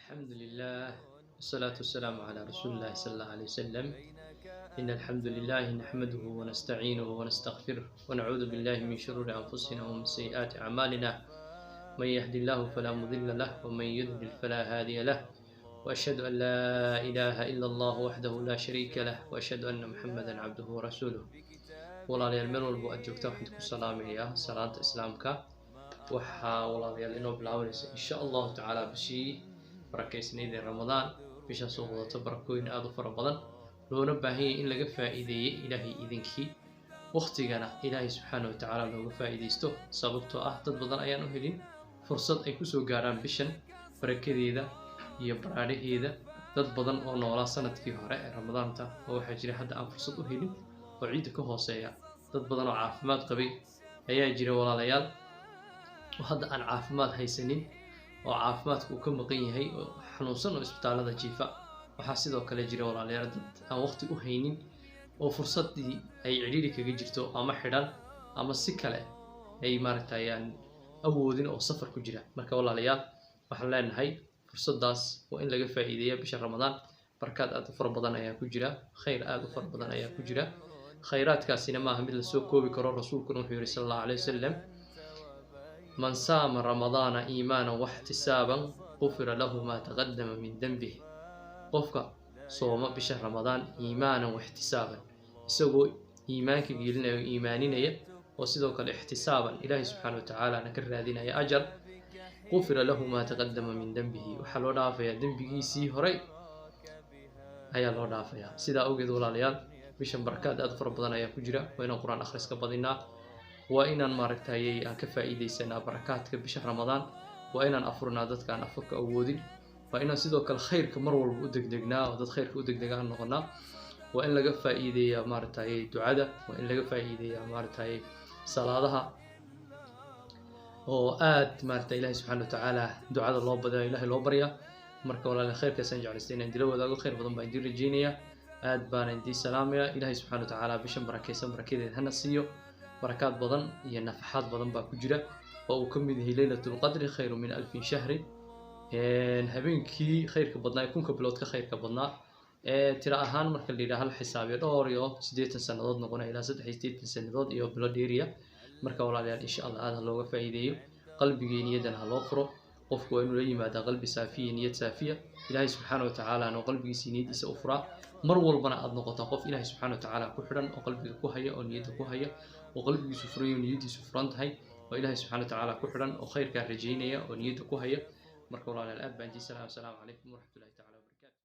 الحمد لله والصلاة والسلام على رسول الله صلى الله عليه وسلم. إن الحمد لله نحمده ونستعينه ونستغفره ونعوذ بالله من شرور أنفسنا ومن سيئات أعمالنا، من يهد الله فلا مضل له ومن يضلل فلا هادي له، وأشهد أن لا إله إلا الله وحده لا شريك له، وأشهد أن محمدا عبده ورسوله. Walaalayaal, meel walbo aad joogta waxaan ku salaamayaa salaanta Islaamka. Waxaa, walaalayaal, inoo bilaabanaysa, insha Allahu tacaala, bishii barakeysnayd ee Ramadaan. Bishaasoo wadato barakooyin aada u fara badan, loona baahan yahay in laga faa'iideeyey, Ilaahay idinkii, waqtigana Ilaahay subxaana wa tacaala looga faa'iideysto, sababtoo ah dad badan ayaan u helin fursad ay kusoo gaaraan bishan barakadeeda iyo baraadhaheeda. Dad badan oo noolaa sanadkii hore ee Ramadaanta oo waxaa jira hadda aan fursad u helin oo ciidda ka hooseeya. Dad badan oo caafimaad qabay ayaa jira, walaalayaal, oo hadda aan caafimaad haysanin oo caafimaadka uu ka maqan yahay oo xanuunsan oo isbitaalada jiifa. Waxaa sidoo kale jira, walaalayaal, dad aan waqti u haynin oo fursaddii ay cidhiidhi kaga jirto ama xidhan ama si kale ay maaragtay aan awoodin oo safar ku jira. Marka, walaalayaal, waxaan leenahay fursaddaas waa in laga faa'iideeya. Bisha Ramadaan barakaad aad u fara badan ayaa ku jira, khayr aad u fara badan ayaa ku jira. Khayraadkaasina maaha mid lasoo koobi karo. Rasuulkuna wuxuu yihi, sala Allahu alayh wasalam: "Man saama Ramadaana iimaanan waxtisaaban qufira lahu maa taqadama min denbih." Qofka sooma bisha Ramadaan iimaanan waxtisaaban, isagoo iimaanka gelinaya oo iimaaninaya, oo sidoo kale ixtisaaban, Ilaahay subxaana wa tacaalana ka raadinaya ajar, qufira lahu maa taqadama min dembihi, waxaa loo dhaafayaa dembigiisii horay ayaa loo dhaafayaa. Sidaa awgeed, walaalayaal, bishan barakaad aad u fara badan ayaa ku jira. Waa inaan Qur-aan akhriska badinaa, waa inaan maaragtayay aan ka faa'iidaysanaa barakaadka bisha Ramadaan, waa inaan afurnaa dadka aan afurka awoodin, waa inaan sidoo kale khayrka mar walba u degdegnaa oo dad khayrka u degdega aan noqonaa, waa in laga faa'iideeyaa maaragtayay ducada, waa in laga faa'iideeyaa maaragtayay salaadaha oo aad maaragta Ilahi subxaana wa tacaala ducada loo badiyo, Ilahay loo baryaa. Marka, walaal, khayrkaasaan jeclaystay inaan dila wadaago. Khayr badan baan idiin rajeynayaa, aad baana idiin salaamaya. Ilahay subxana wa tacaala bishan barakaysan barakadeed hana siiyo. Barakaad badan iyo nafaxaad badan baa ku jira oo uu ka mid yahay leylatulqadri khayru min alfin shahri, habeenkii khayrka badnaa ee 1000-ka bilood ka khayrka badnaa, ee tiro ahaan marka la yidhaha hal xisaabiyo 84 sannadood noqonaya, ilaa 83 sannadood iyo bilo dheeriya. Marka, walaalayaal, insha Allah aad ha looga faa'iideeyo, qalbigii niyaddana ha loo furo. Qofku waa inuu la yimaadaa qalbi saafiya, niyad saafiya. Ilaahay subxaana wa tacaala qalbigiisa niyadiisa u furaa. Mar walbana aad noqotaa qof Ilaahay subxaana wa tacaala ku xidhan oo qalbiga ku haya oo niyadda ku haya oo qalbigiisu furan yahay oo niyadiisu furan tahay oo Ilaahay subxaana wa tacaala ku xidhan oo khayrkaa rajaynaya oo niyadda ku haya. Marka, walaalayaal, aad baan idiin salaam. Asalaamu calaykum waraxmatullahi tacala wabarakatu.